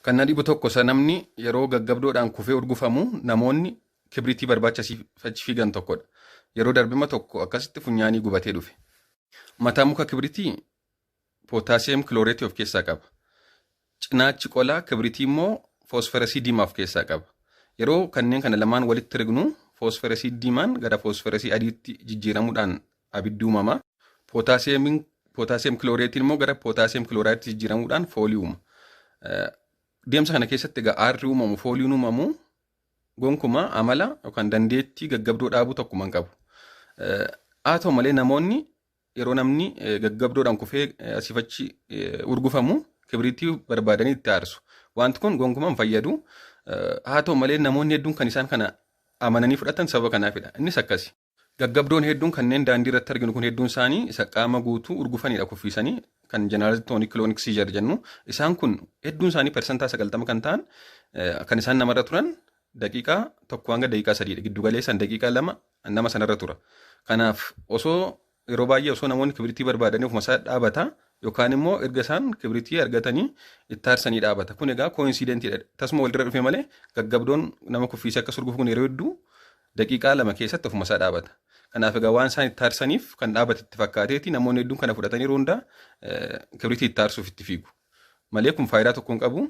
Kan na dhibu tokko isa namni yeroo gaggabdoodhaan kufee urgufamu namoonni kibriitii barbaacha achi fiigan tokkodha. Yeroo darbima tokko akkasitti funyaanii gubatee dhufe. Mataa muka kibriitii pootaasiyeem kilooreetii of keessaa qaba. Cinaachi qolaa kibriitii immoo foosferesii diimaa of keessaa qaba. Yeroo kanneen kana lamaan walitti rignu foosferesii diimaan gara foosferesii adiitti jijjiiramuudhaan abiddi uumama. Pootaasiyeem kilooreetiin immoo gara pootaasiyeem kilooraaydiitti jijjiiramuudhaan foolii uuma. Deemsa kana keessatti egaa aarri uumamu, fooliin uumamu gonkumaa amala yookaan dandeettii gaggabdoo dhaabuu tokkuma hin qabu. Haa ta'u malee, namoonni yeroo namni gaggabdoodhaan kufee asiif achi urgufamu kibriitii barbaadanii itti aarsu. Wanti kun gonkumaa hin fayyadu. Haa ta'u malee, namoonni hedduun kan isaan kana amananii fudhatan sababa kanaafidha. Innis akkasi. Gaggabdoon hedduun kanneen daandii irratti arginu kun hedduun isaanii isa qaama guutuu urgufanidha, kuffiisanii kan generalized tonic clonic seizure jennu. Isaan kun hedduun isaanii, 90% kan ta'an, kan isaan namarra turan daqiiqaa 1 hanga daqiiqaa 3dha. Giddu galeessaan daqiiqaa 2 nama sanarra tura. Kanaaf osoo yeroo baay'ee osoo namoonni kibriitii barbaadanii ofuma isaa dhaabata yookaan immoo erga isaan kibriitii argatanii itti aarsanii dhaabata. Kun egaa coincidentiidha. Tasuma walirra dhufe malee gaggabdoon nama kuffiisee akkas urgufu kun yeroo hedduu daqiiqaa 2 keessatti ofuma isaa dhaabata. Kanaaf egaa waan isaan itti aarsaniif kan dhaabate itti fakkaateeti namoonni hedduun kana fudhatanii yeroo hundaa kibriitii itti aarsuuf itti fiigu. Malee kun faayidaa tokko hin qabu,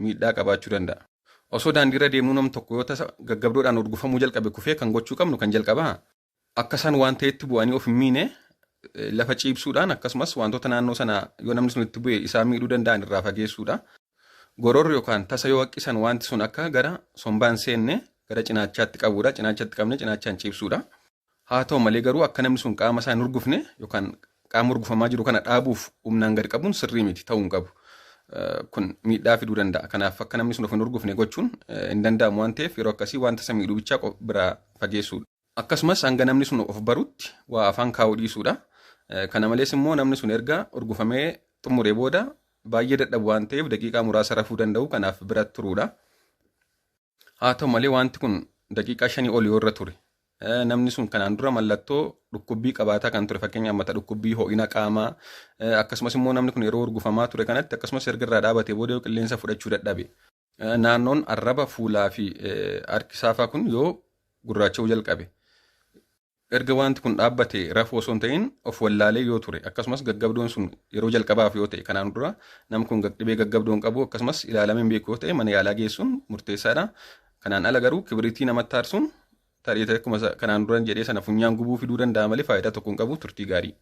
miidhaa qabaachuu danda'a. Osoo daandiirra deemnuu nam tokko yoo tasa gaggabdoodhaan urgufamuu jalqabe kufee, kan gochuu qabnu kan jalqabaa akka isaan waan ta'etti bu'anii of hin miine lafa ciibsuudhaan, akkasumas wantoota naannoo sana yoo namni sun itti bu'e isaan miidhuu danda'an irraa fageessuudha. Gororri yookaan tasa yoo haqqisan wanti sun akka gara sombaan seenne gara cinaachaatti qabuudha. Cinaachatti qabne cinaachaan ciibsuudha. Haa ta'u malee garuu akka namni sun qaama isaa hin urgufne yookaan qaama urgufamaa jiru kana dhaabuuf humnaan gad qabuun sirrii miti, ta'uu hin qabu. Kun miidhaa fiduu danda'a. Kanaaf akka namni sun of hin urgufne gochuun hin danda'amu waan ta'eef, yeroo akkasii wanta isa miidhuu bichaa biraa fageessuudha. Akkasumas hanga namni sun of barutti waa afaan kaa'uu dhiisuudha. Kana malees immoo namni sun erga urgufamee xumuree booda baay'ee dadhabu waan ta'eef daqiiqaa muraasa rafuu danda'u, kanaaf bira turuudha. Haa ta'u malee, wanti kun daqiiqaa 5 ol yoo irra ture, namni sun kanaan dura mallattoo dhukkubbii qabaataa kan ture, fakkeenyaaf mata dhukkubbii, ho'ina qaamaa, akkasumas immoo namni kun yeroo urgufamaa ture kanatti akkasumas erga irraa dhaabatee booda yoo qilleensa fudhachuu dadhabe, naannoon arraba, fuulaa fi harki saafaa kun yoo gurraacha'uu jalqabe, erga wanti kun dhaabbate rafuu osoo hin ta'in of wallaalee yoo ture, akkasumas gaggabdoon sun yeroo jalqabaaf yoo ta'e, kanaan dura namni kun dhibee gaggabdoo hin qabu akkasumas ilaalamee hin beeku yoo ta'e, mana yaalaa geessuun murteessaadha. Kanaan ala garuu kibriitii namatti aarsuun tarii akkuma kanaan dura jedhee sana funyaan gubuu fiduu danda'a malee faayidaa tokko hin qabu. Turtii gaarii.